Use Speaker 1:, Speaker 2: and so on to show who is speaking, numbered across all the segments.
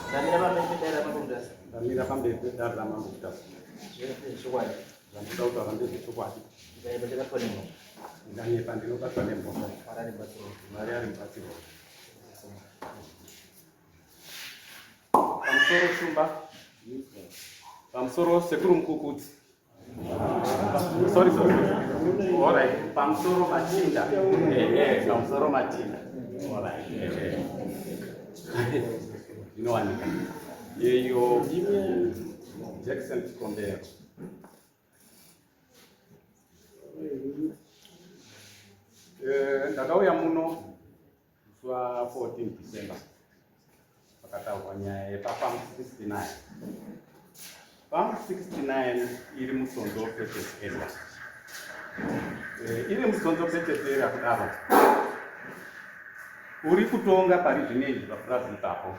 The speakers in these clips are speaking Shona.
Speaker 1: Ndamira pamberi pedare raMambo Mutasa.
Speaker 2: Ndamira pamberi pedare raMambo Mutasa.
Speaker 1: Zvechokwadi.
Speaker 2: Zvandoda kutaura ndezvechokwadi.
Speaker 1: Ndikayepa chakaitwa nemhosva.
Speaker 2: Ndanyepa ndinobatwa nemhosva.
Speaker 1: Mwari ari mubatsiri wangu.
Speaker 2: Mwari ari mubatsiri wangu. Pamusoro Shumba. Pamusoro Sekuru Mukukudzi. Sorry, sorry. All right. Pamusoro machinda. Eh, pamusoro machinda. All right. Eh. Inowanika. Yeyo Jackson Chikombero. Eh, ndakauya muno musi wa 14 December pakataurwa nyaya yepafarm 69. Farm 69 iri muSonzo Purchase Area. Eh, iri muSonzo Purchase Area kudaro uri kutonga pari zvino izvi papurazi ipapo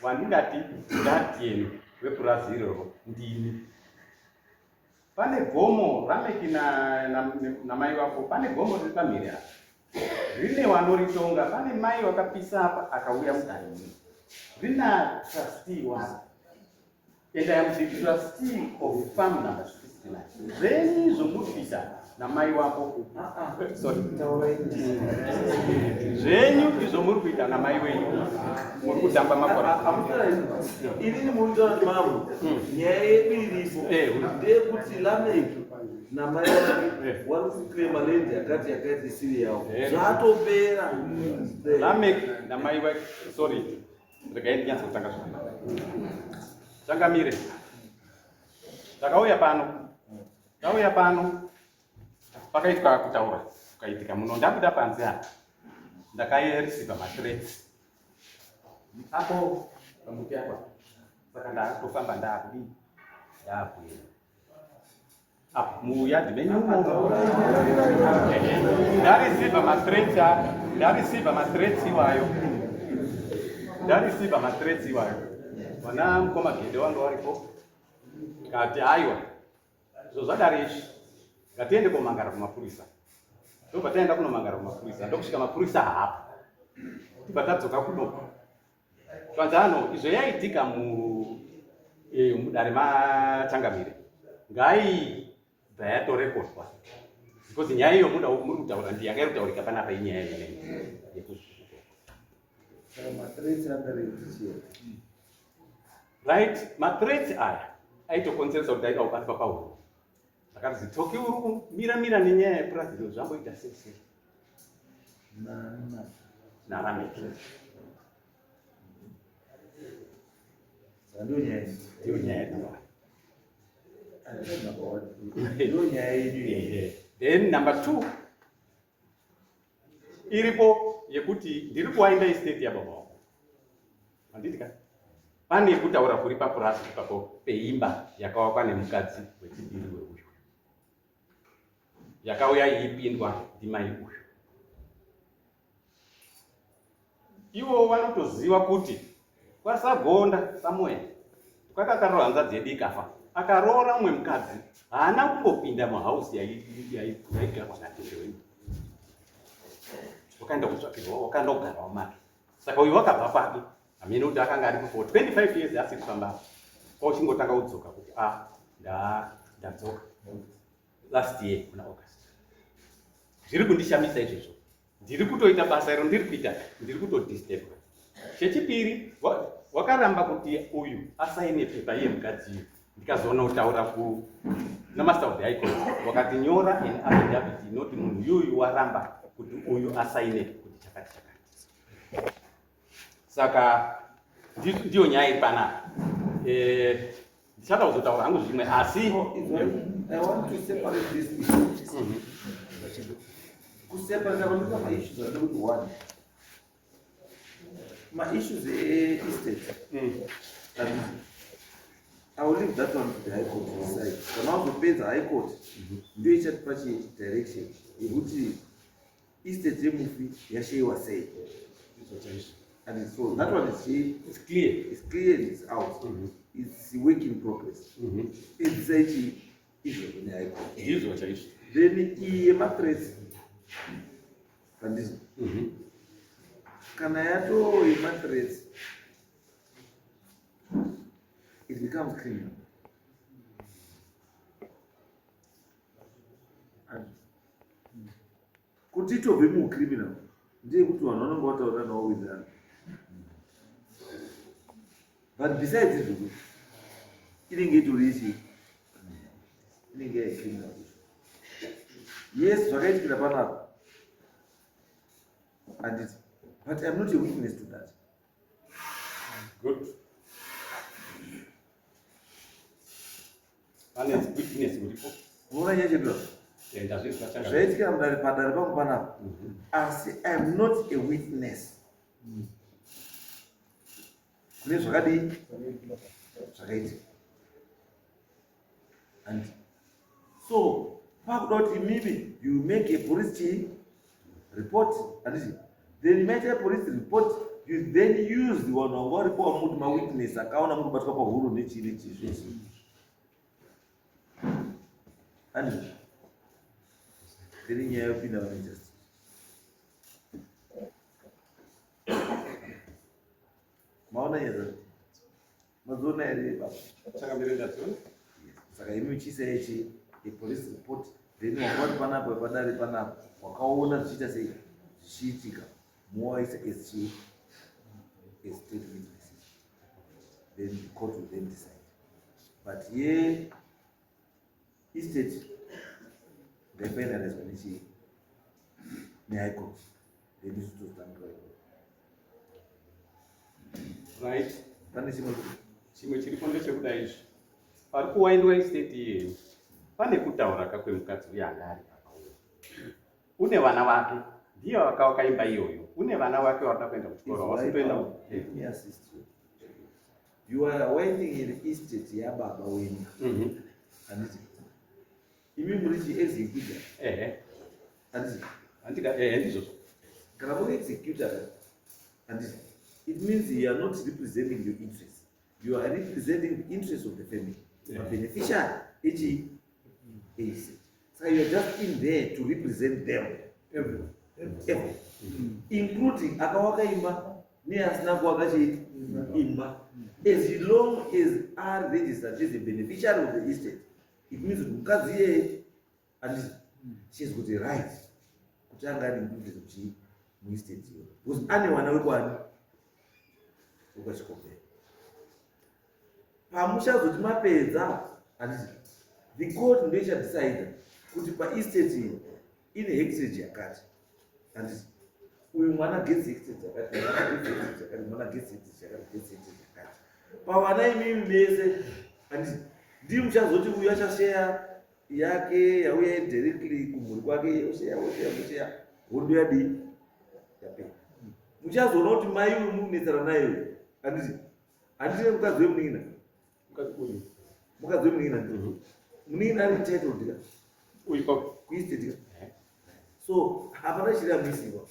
Speaker 2: wandingati guardian wepurazi iroro ndini. Pane gomo Rameki namai na, na vako, pane gomo riri pamhiri apa rine wanoritonga. Pane mai wakapisa apa akauya mudare muno, rina trustee waro and I am the trustee of farm number 69. Zvenyu izvo muri kuita namai wako, sorry, zvenyu izvo muri kuita namai wenyu, muri kutamba makore.
Speaker 3: Inini muri mambo, nyaya yedu iripo ndeyekuti Lameki namai vake vari kuclaima land yakati yakati isiri yavo, zvatopera.
Speaker 2: Lamek namai wake, sorry, regai ndinyatso kutanga zvakanaka. Changamire, takauya pano, tauya pano pakaitwa kutaura kukaitika muno. Ndabuda panze apa ndakareceiva mathreats apo pamuti apa, saka ndakutofamba ndaakudii, ndaakuenda apo muyadhi menyu umo. Ndareceiva mathreats, ndareceiva mathreats iwayo, ndareceiva mathreats iwayo. Vana mukoma Gede wanga waripo, kati aiwa, zvo zvadari izvi, ngatiende komangara kumapurisa. Ndobva taenda kunomangara kumapurisa, ndokusvika mapurisa haapo, tibva tadzoka kuno. Kwanzano izvo yaitika mu mudare machangamire ngaibva yatorekodwa, because nyaya iyo muda muri kutaura ndi yanga iri kutaurika panapa, inyaya yenene yekuzviko. Right, mathreats aya aitokonzeresa kuti aida kubatwa pahuro. Ndakati zitoki uri kumira mira nenyaya yepurazi, zvamboita sei sei naRameki. Ndiyo nyaya yedu.
Speaker 3: Ndiyo nyaya yedu.
Speaker 2: Then number two iripo yekuti ndiri kuwainda estate yababa wangu, handiti ka? Pane kutaura kuri papurazi ipapo peimba yakawakwa nemukadzi wechipiri weuyu, yakauya iipindwa ndimai uyu. Ivo vanotoziva kuti kwaSagonda Samuel kwakakarora hanzvadzi yedu ikafa, akaroora mumwe mukadzi, haana kumbopinda muhausi yaigarwa natete wedu, wakaenda kutsvakirwa, wakaenda kugarawo make. Saka uyu wakabva kwake, hamene kuti akanga aripo for 25 years asiri pamba, kwauchingotanga kudzoka kuti a ndadzoka last year muna August. Zviri kundishamisa izvozvo. Ndiri kutoita basa iro ndiri kuita, ndiri kutodisturbwa. Chechipiri, wakaramba kuti uyu asaine pepa, iye mukadzi uyu. Ndikazoona kutaura ku namaster of the high court, wakati nyora an affidavit inoti munhu yuyu waramba kuti uyu asaine kuti chakati chakati. Saka ndiyo nyaya iri panapa. Ndichada kuzotaura hangu zvimwe, asi
Speaker 3: Oh, I want to separate this issue. Kuseparate kwandika maissues ade kuti one. Maissues e-estate. I will leave that one to the High Court to decide. Kana wazopedza High Court, ndiyo ichatipa chi direction yekuti estate yemufi yashayiwa sei. And so that one is
Speaker 2: It's clear.
Speaker 3: It's clear and it's out. It's a work in progress. It's ichi izvozvo neHigh Court.
Speaker 2: Ndizvo chaizvo.
Speaker 3: Then iyi yemathreats, handizvo? Kana yato yemathreats, It becomes criminal. And kuti itobve mucriminal ndeyekuti vanhu vanonge vataura navo wirirana. But besides izvozvo inenge itori ichi inenge yacriminal. Yes, zvakaitikira panapa handiti, but I'm not a witness to that.
Speaker 2: Good. Pane witness uripo.
Speaker 3: Unoona nyaya chedu
Speaker 2: Eh, ndazvinzwa changa.
Speaker 3: Zvaitikira mudare, padare pangu panapa, asi I'm not a witness kune zvakadii zvakaitika. And so pakuda kuti imimi you make a police chii report, handiti? Then maita a police report, you then use vanhu vanga varipo vamuti mawitness akaona muri kubatwa pahuro nechii nechii zvese, handiti? Then nyaya yopinda vane justice. Maona nyaya madziona here, baba?
Speaker 2: Chakamire, ndadziona.
Speaker 3: Saka imi uchiisa ichi a police report, then wanga uri panapa padare panapa wakaona zvichiita sei, zvichiitika, mowaisa as chii, as state witnesses. Then the court will then decide. But ye estate ngaifinalizwa nechii, nehigh court, then isu tozotangira ikoko.
Speaker 2: Right.
Speaker 3: Pane chimwe?
Speaker 2: Chimwe chiripo ndechekuda izvi. Pari kuwaindwa estate iyeyo, pane kutaura kakwemukadzi uyo anga ari apa uyo. Une vana vake, ndiye vakavaka imba iyoyo. Une vana vake varikuda kuenda kuchikoro, havasi kutoenda.
Speaker 3: Let me assist you. You are winding in estate yababa wenyu, handiti? Imi muri chiexecutor,
Speaker 2: Ehe.
Speaker 3: handiti?
Speaker 2: Handika, ehe, ndizvozvo.
Speaker 3: Kana muri executor, handiti, it means you are not representing your interests, you are representing the interests of the family, mabeneficiary echi estate. Saka you are just in there to represent them.
Speaker 4: Everyone.
Speaker 3: Everyone, including akawaka imba neasina kuwaka chii imba. As long as are registered as a beneficiary of the estate, it means kuti mukadzi iyeye, handiti, she has got a right kuti anga ari included muchii, muestate iyo, because ane vana wekwani, wekwaChikombera. Pamuchazoti mapedza, handiti, the court ndo ichadecida kuti paestate iyi ine hectarage yakati, handiti, uyu mwana gets hectarage yakati, mwana gets hectarage yakati, mwana gets hectarage yakati, gets hectarage yakati. Pavana imimi mese, handiti, ndii muchazoti uyu achasheya yake yauya directly kumhuri kwake, osheya, osheya, osheya, hondo yadii, yapera. Muchazoona kuti mai uyu munetsana naye uyu, handiti, handiti mukadzi wemunin'ina?
Speaker 2: Mukadzi uyu.
Speaker 3: Mukadzi wemunin'ina, munin'ina ari entitled ka
Speaker 2: Uyu pa
Speaker 3: kuestate ka.
Speaker 2: Ehe.
Speaker 3: So hapana chiri amisiwa.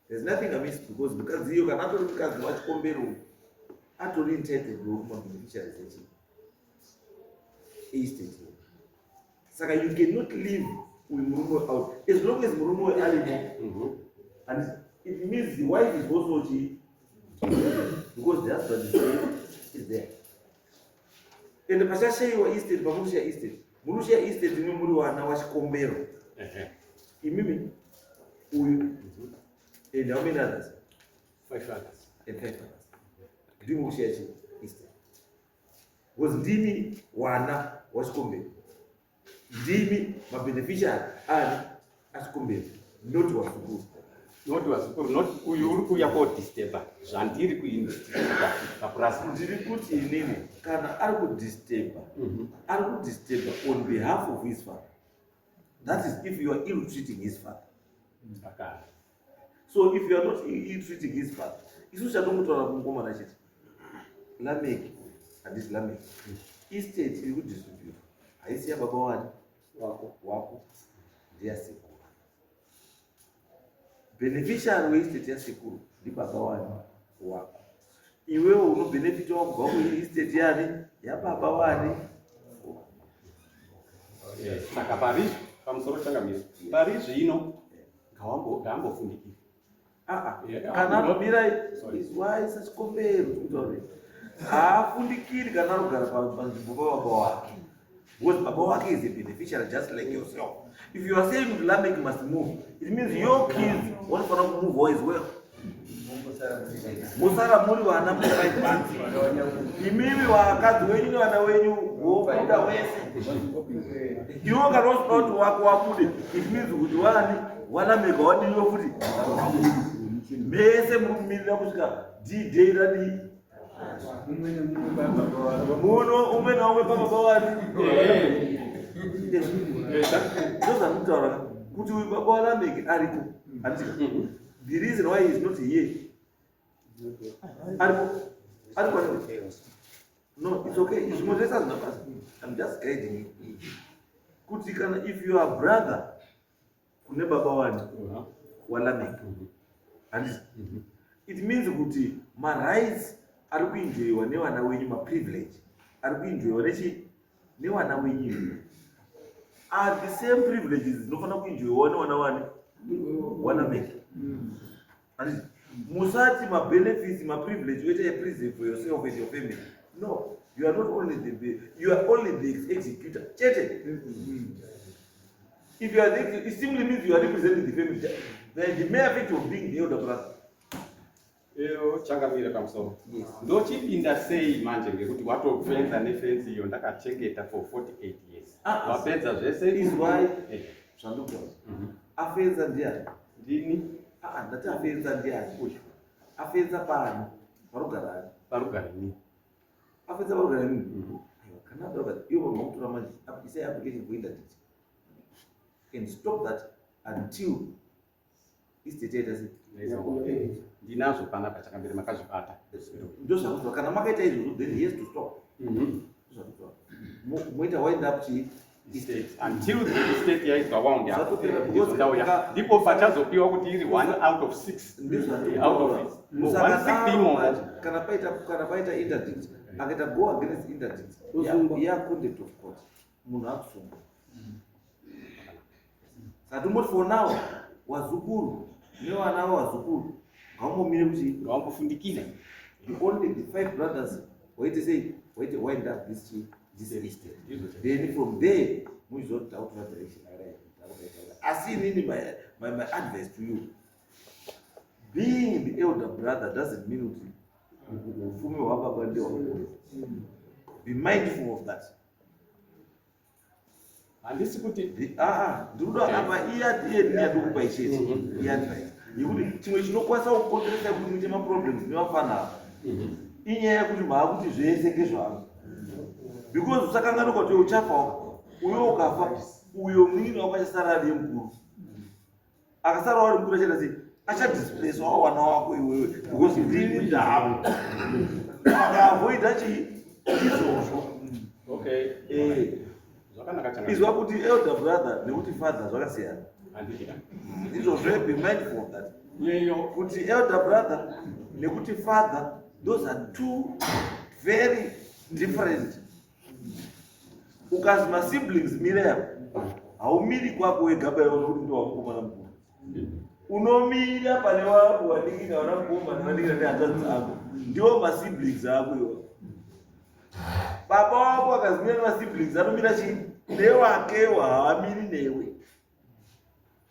Speaker 3: There's nothing amiss, because mukadzi iyo kana atori mukadzi waChikombero atori entitled wekumabeneficiaries echi estate. Saka you cannot leave uyu murume out. As long as murume uyu arimo, and it means the wife is also chi, because the husband is there, is there. And pachashayiwa estate, pamunoshiya estate, munoshiya estate imwe muri wana waChikombero, imimi, uyu, and how many others?
Speaker 2: Five others.
Speaker 3: And five others. Ndimi kushiya chi estate, because ndimi wana waChikombero, ndimi mabeneficiary ani aChikombero, not wazukuru.
Speaker 2: Not wazukuru, not uyu uri kuuya kodisturba zvandiri kuinvestigata papurazi.
Speaker 3: Ndiri kuti inini kana ari kudisturba, ari kudisturba on behalf of his father. That is if you are ill treating his father.
Speaker 2: Saka
Speaker 3: So if you are not ill treating his father, isu chatongotaura kumukomana chete, Lameki, handiti? Lameki, estate iri kudistribute haisi yababa wani
Speaker 1: wako.
Speaker 3: Wako, ndeyasekuru. Beneficiary weestate yasekuru ndibaba wani, wako. Iwewe unobhenefitawo kubva kuestate yani, yababa wani.
Speaker 2: Saka pari pamusoro changamisa pari zvino ngaambofundikira.
Speaker 3: Ah, ah.
Speaker 2: Yeah,
Speaker 3: Kana
Speaker 2: no.
Speaker 3: mirai.
Speaker 2: Sorry.
Speaker 3: Izwai saChikombero kutaure. Haafundikiri kana arikugara panzvimbo pababa wake, because baba wake is a beneficiary just like yourself. If you are saying kuti Lamek must move, it means your kids vanofanira kumove as well. Musara muri vana muri 5 months, imimi vakadzi wenyu nevana wenyu vobuda wese. Iwe kana usina kuti wako wabude, it means kuti wani waLameka wadiniwe futi. Mese muri kumirira kusvika D-Day radii. Muno umwe naumwe pababa wani. Ndozvandikutaura kuti uyu baba waLameki ariko, handiti? The reason why he is not here, ariko, ariko, ariko. No, it's okay, zvimwe zvese hazvina basa. I'm just guiding you kuti kana if you are brother kune baba wani waLameki, handiti, it means kuti marights ari kuenjoyiwa nevana wenyu, maprivilege ari kuenjoyiwa nechi nevana wenyu are the same privileges dzinofanira kuenjoyiwa nevana wani waLameki, handiti? Musati mabenefits, maprivilege oita epreserve for yourself and your family. No, you are not only the, you are only the executor chete. If you are the, it simply means you are representing the family, the mere fact of being the elder brother.
Speaker 2: Iyo changamire, pamusoro. Ndochipinda sei manje, ngekuti watofenza nefenzi iyo ndakachengeta for 48 years?
Speaker 3: Ah,
Speaker 2: wapedza zvese.
Speaker 3: Izwai zvandikutaura. Afenza ndiani?
Speaker 2: Ndini.
Speaker 3: Ah, ndati afenza ndiani?
Speaker 2: Uyu.
Speaker 3: Afenza pano parugara ani?
Speaker 2: Parugara ini.
Speaker 3: Afenza parugara nini? Aiwa, kana parugara ivo makutora manje, isai application for interdict and stop that until estate yaita sei?
Speaker 2: Ndinazvo panapa, chakambere, makazvibata.
Speaker 3: Ndozvakutora. Kana makaita izvozvo, then he has to stop. Ndozvakutora. Moita wind up chii?
Speaker 2: Estate until the estate yaizwa wound up.
Speaker 3: Zvatopera, because
Speaker 2: Ndizvo ndauya. Ndipo pachazopiwa kuti iri one out of six. Out of it. One sixth imomo.
Speaker 3: Kana paita interdict, akaita go against interdict,
Speaker 4: Osungwa.
Speaker 3: ya contempt of court, munhu akusungwa. Saka tomboti for now wazukuru nevana vavazukuru ngavambomire kuti
Speaker 2: Ngavambofundikire.
Speaker 3: The only the five brothers waite sei, waite wind up this estate.
Speaker 2: Ndizvo chaizvo.
Speaker 3: Then from there muizoti takutora direction yakadai, takudai, takudai. Asi inini my advice to you, being the elder brother doesn't mean kuti upfumi hwababa ndehwako. Be mindful of that.
Speaker 2: Handisi kuti
Speaker 3: Ah, ndikuda apa iya iye ndinyadokupa ichete iadvice yekuti chimwe chinokwanisa kukonzeresa kuti muite maproblems nevafana ava inyaya yekuti maakuti zvese ngezvangu, because usakanganwa kuti uchafa uyo, ukafa uyo munin'ina wako achasara ari mukuru. Akasara wari mukuru achaita sei? Achadisplacewa wana wako iwewe, because ndini ndavo. Akaavoida chii izvozvo.
Speaker 2: Okay. Zvakanaka, changamire.
Speaker 3: Izwa kuti elder brother nekuti father zvakasiyana.
Speaker 2: Handiti ka?
Speaker 3: Izvozvo, be mindful of that.
Speaker 2: Iyeyo.
Speaker 3: Kuti elder brother nekuti father, those are two very different. Ukazi masiblings mira, haumiri kwako wega baiwa nokuti ndowamukomana mukuru. Unomira pane wako wadikina, wana mukoma nevadikina nehanzvadzi dzako, ndiwo masiblings ako iwa. Baba wako akazimira nemasiblings, anomira chii? Newakewo, haamiri newe.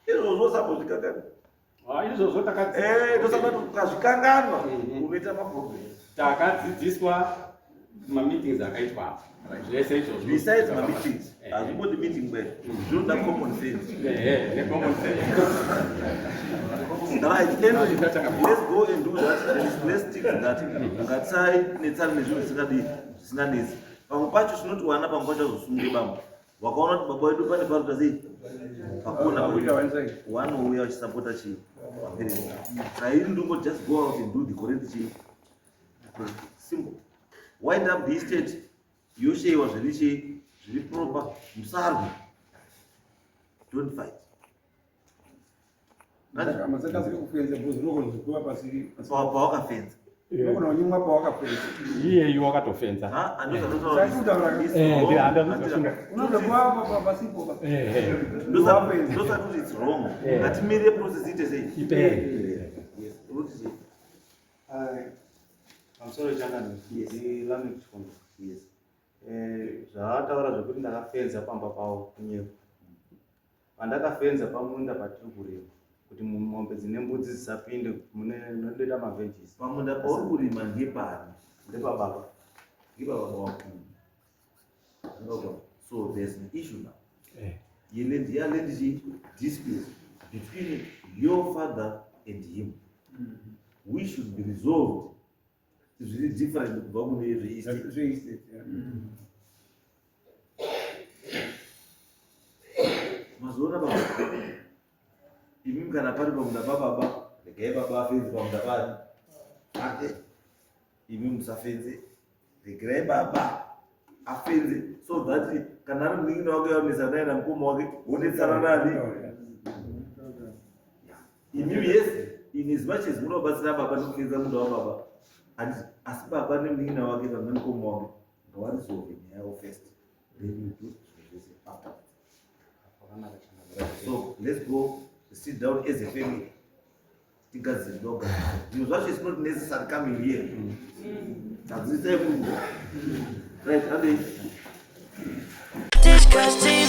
Speaker 3: Izvozvo sambozvikakana.
Speaker 2: Ah, izvozvo
Speaker 3: Tosaka ukazvikanganwa unoita maproblems.
Speaker 2: Takadzidziswa mameetings akaitwa apa, zvese izvozvo.
Speaker 3: Besides mameetings, hazvimbodi meeting bwe, zvinoda common sense.
Speaker 2: Necommon sense.
Speaker 3: Right, anyway, let's go and do that. Let's stick to that. Ngatisai netsana nezvinhu zvisingadii, zvisinganetsi. Pamwe pacho tinotiwana, pamwe pacho azosunge bambo vakaona kuti baba vedu pane paruta sei pakuona wanouya vachisapota chii maparents. Sairi ndingo just go out and do the correct chii, simple wind up the estate, yosheyiwa zviri chii, zviri proper. Musarwe, don't fight.
Speaker 4: Masakasire kufenza because unogona kupiwa pasi.
Speaker 3: Pawakafenza.
Speaker 4: Unogona kunyimwa pawakafenza.
Speaker 2: Iyeyu wakatofenza.
Speaker 4: Unozopiwa pasipo.
Speaker 3: Ndosati kuti it's wrong. Ngatimirire process ite sei.
Speaker 2: Ipere.
Speaker 3: Yes, unoti chii?
Speaker 5: Pamusoro changamire.
Speaker 3: Yes.
Speaker 5: NdiLameck Chikondo.
Speaker 3: Yes.
Speaker 5: Zvaataura zvekuti ndakafenza pamba pavo kunyepa. Pandakafenza pamunda patiri kurima kuti mombe dzine mbudzi dzisapinde mune munondoita maveggies.
Speaker 3: Pamunda pauri kurima ndepani?
Speaker 5: Ndepababa.
Speaker 3: Ndepababa wako. So there's an issue now.
Speaker 2: Eh.
Speaker 3: Yeland, yeah, land dispute between your father and him. We should be resolved. Zviri different kubva kune zveestate.
Speaker 4: Zveestate, yeah.
Speaker 3: Mazoona baba, imimi kana pari pamunda pababa, regai baba afenze pamunda pari pake, imi musafenze, regerai baba afenze so that kana ari munin'ina wake aonesa naye namukoma wake wonetsana nani imimi. Yes, in as much as munobatsira baba nekufenza munda wababa, handiti? Asi baba nemunin'ina wake kana nemukoma wake ngavaresolve nyaya yavo first, then you do zvinhu zvese afterwards.
Speaker 5: Pakanaka, changamire.
Speaker 3: So let's go sit down as a family, tigadzire togadzira zvinhu zvacho. Is not necessary coming here. Gadzirisai munhu, right? Andei.
Speaker 6: Disgusting.